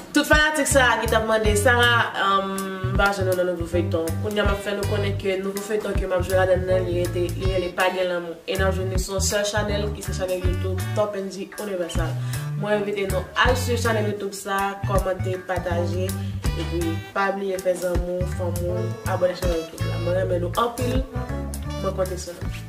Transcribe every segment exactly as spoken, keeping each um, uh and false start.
Tout fanatik sa a ki t ap mande, Sarah, um, m pa jwenn ou nan nouvo feyton. Kounye a m ap fè nou konnen ke nouvo feyton ke m ap jwe ladan l nan, li rete, li rele Pa gen lanmou. E n ap jwenn li sou yon sèl chanèl, ki se chanèl YouTube Top N G Universal. Mwen envite nou al swiv chanèl YouTube sa, kòmante, pataje, epi pa bliye fè zanmi w, fanmi w abòne chanèl YouTube la. Mwen renmen nou anpil, mwen konte sou nou.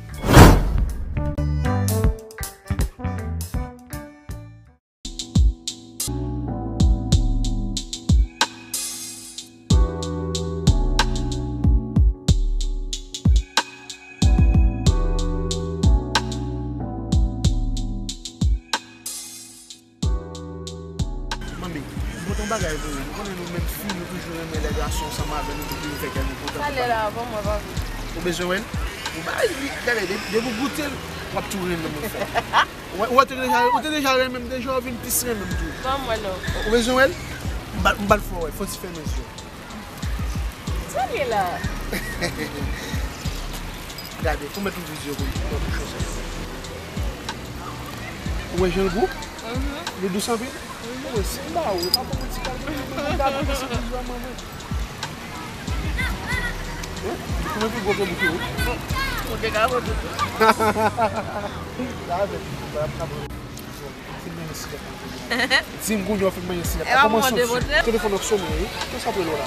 Manmi, m pote yon bagay pou ou. Ou konnen nou menm fi, nou toujou renmen lè gason ansanm avè nou, nou toujou fè kè nou kontan. Sa lè la, ban mwen, ban mwen. Ou bezwen wè l? Ou bay li, gade, de-, depi w goute l, w ap tou renmen moun sa. Ou, ou te deja, ou te deja renmen m deja, ou vin plis renmen m tou. Ban mwen non. Ou bezwen wè l? M ba, m ba l fè w wè, fò ti fèmen zye w. Sa l ye la? Gade, pou mèt ouvri zye w pou, pou mèt bouch ou sa. Ou wè jan l gou? Mhm. Li dous anpil? Mhm. Ou wè, si m ba ou, e pa pou mwen ti kal, mwen gade mwen se pou zye a mwen. Hein? Ou mèt pi gwo ke bouke ou. Ou te ka gwo tou. Sa avèk ou, ba, ba, ba. Fin manje silèp nan kounye a. Di m kounye a w fin manje silèp. E pa kòmanse yon ti telefòn ap sonnen wi. Konsa pou l la.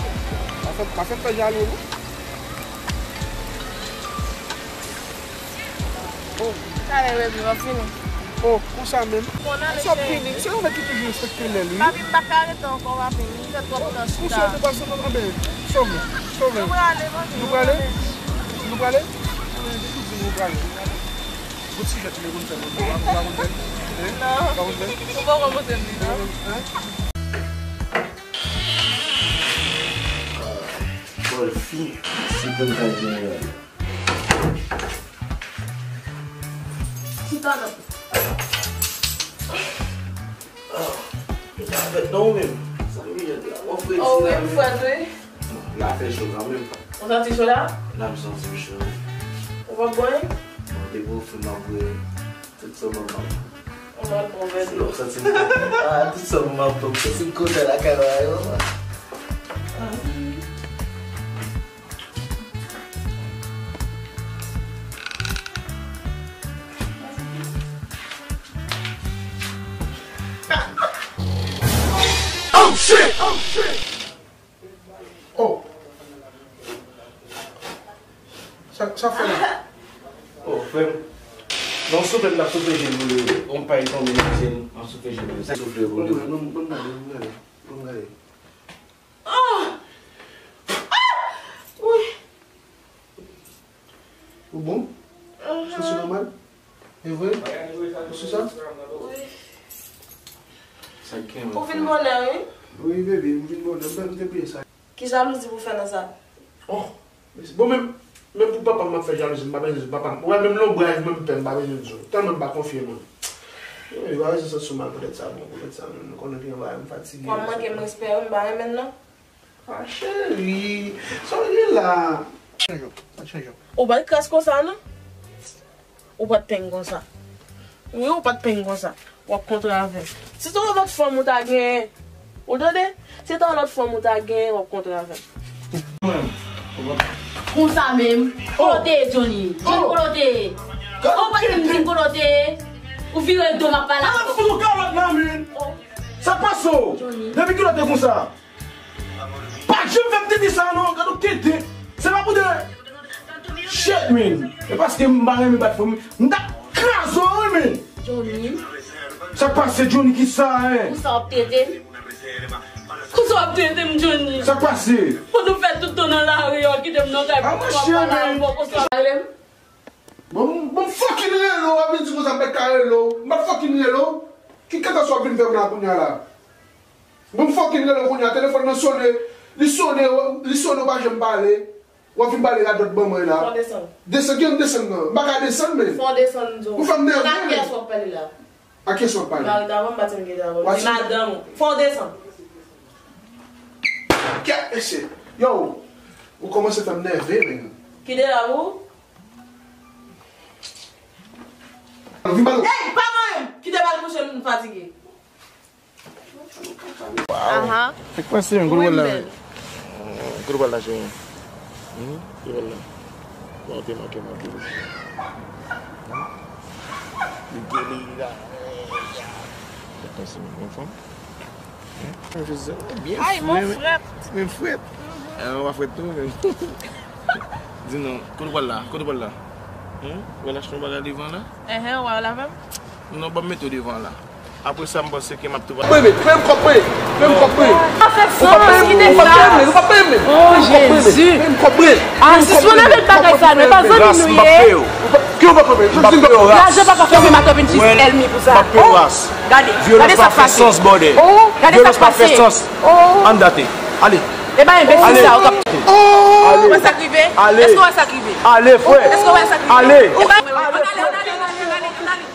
Pa fè, pa fè fè jalou non. Oh. Talè, baby, m ap vini. Oh, konsa menm. Sa ap vini. Se yon nèg ki toujou respekte lè l wi. Papi, m pa ka rete ankò, papi. M fè twòp tan chita. Konsa te pase nan anben. Sove, sove. Nou prale, manje. Nou prale? Nou prale? Wi, depi di nou prale. Bon ti jwèt li konn fè, ou pa konn fè l? Hein? Non. Ou pa konn fè l? Ou poko montre m li, non? Hein? Bòl fi. Si bon kay jeneral. Chita non. Ah, chita avèk non ou menm. Sa m vin jwenn la. Mwen fredi la, men. Oh, wi, m frèt, wi. Bon, la fè cho kanmenm. Ou santi cho la? La m santi m cho. Ou p ap bwè? Bon, depi w fin m ap bwè tout sa m ap bwè. Ou mal pran vè dlo. Sinon, m santi m kontan. Ah, tout sa m ap bwè, m santi m kontan lakay mwen, yo. Ah. Oh shit! Oh shit! Oh! Sa, sa fè la? Oh, frè m. Non, soufle, l ap soufle je l pou li. On pay tonbe nan je l, an soufle je l pou li. Sa soufle pou li. Bon, bon, bon, bon, bon, bon, bon. Ah! Ah! Wi. Ou bon? Mhm. Santi nòmal? E vre? Ou sou sa? Wi. Sa k gen, ou vin bonè, wi. Wi, baby, m vin bonè. M te, m te bliye sa. Ki jalouzi pou fè nan sa? Oh! Bon, menm, menm pou papa m, m ap fè jalouzi, m pa bezwen di papa m. Ou wè, menm lonbraj mwen, m pè, m pa bezwen di w. Tèlman m pa konfye moun. Yo, yo pa bezwen santi w mal poutèt sa, bon, poutèt sa, menm, nou konnen gen bagay, m fatige. Fò m manke m respè, wi, m pa renmen l, non. Ah, cheri, sa w gen la? Chanje w, pa chanje w. Ou pa t kras konsa, non? Ou pa t peng konsa. Wi, ou pa t peng konsa. W ap kontre avè m. Si se yon lòt fanm ou ta genyen, ou tande? Si se yon lòt fanm ou ta genyen, w ap kontre avè m. Konsa menm. Kote w te ye, Johnny? Johnny, kote w te ye? Ou pa t menm di m kote w te ye? Ou vire do m ap pale avè w. Fout ou kalòt nan men. Sa k pase w? Johnny. Depi kilè w te konsa? Pa janm fè m tete sa non, gade w tete. Se pa pou de. Shit, man. E paske m pa renmen bat fanm. M t ap kraze w, wi, man. Johnny. Sa k pase, Johnny, ki sa, hein? Pou sa w ap tete m? Pou sa w ap tete m, Johnny? Sa k pase? Pou nou fè tout tan nan lari, w ap kite m nan kay pou w pale avè w konsa. Bon, bon, fucking rele w, w ap vin di konsa m pa t ka rele w. M pa t fucking rele w. Ki kaka sa w ap vin fè m la kounye a la? Bon, m fucking rele w kounye a, telefòn nan sonnen, li sonnen, li sonnen, ou pa janm pale. W ap vin pale radòt ban mwen la. Fò w desann. Desann, ki jan m desann nan? M pa ka desann, men. Fò w desann, m di w. Ou fè m nève, men. A kiyès w ap pale la? A kiyès w ap pale? Mari w avan m, pa t janm gen avan. Di madanm ou. Fò w desann. Kè, mesye. Yo, ou kòmanse fè m nève, men. Kite la pou ou. Vin pale. Ey, pa mwen! Kite m al kouche, m fatige. Ahan. Fèk panse menm, kote w pral la? Kote w pral la, cheri? Hmm? Kote w pral la? Bon, te manke m anpil. Li geri la. Fèk panse menm, anfòm? Ay, mon frèt. Menm frèt. Ou pa frèt tou, menm. Di non, kote w pral la? Kote w pral la? Hmm? W al achte yon bagay devan la? Enhen, w al avè m? Non, ban m mete w devan la. Apre sa, m panse ke m ap tou. Frè m, frè m, kòb mwen, frè m, kòb mwen. Sa fè sans, kite sa. Ou pa peye mwen, ou pa peye mwen. Oh, Jezi. Frè m, kòb mwen. Ah, sispann avèk bagay sa, nou e pa zanmi nou ye. Ki w pa peye mwen? M ap peye w ras. Lajan pa ka fè menm atò vennsis èlmi pou sa. M ap peye w ras. Gade, gade sa k pase. Vyolans pa fè sans, bòdè. Vyolans pa fè sans. Ann date. Ale. E ba enbesil sa, ou kap. Ou wè sa k rive? Ale. Èske w wè sa k rive? Ale, frè. Èske w wè sa k rive? Ale. E ba, ann ale, ann ale, ann ale, ann ale, ann ale.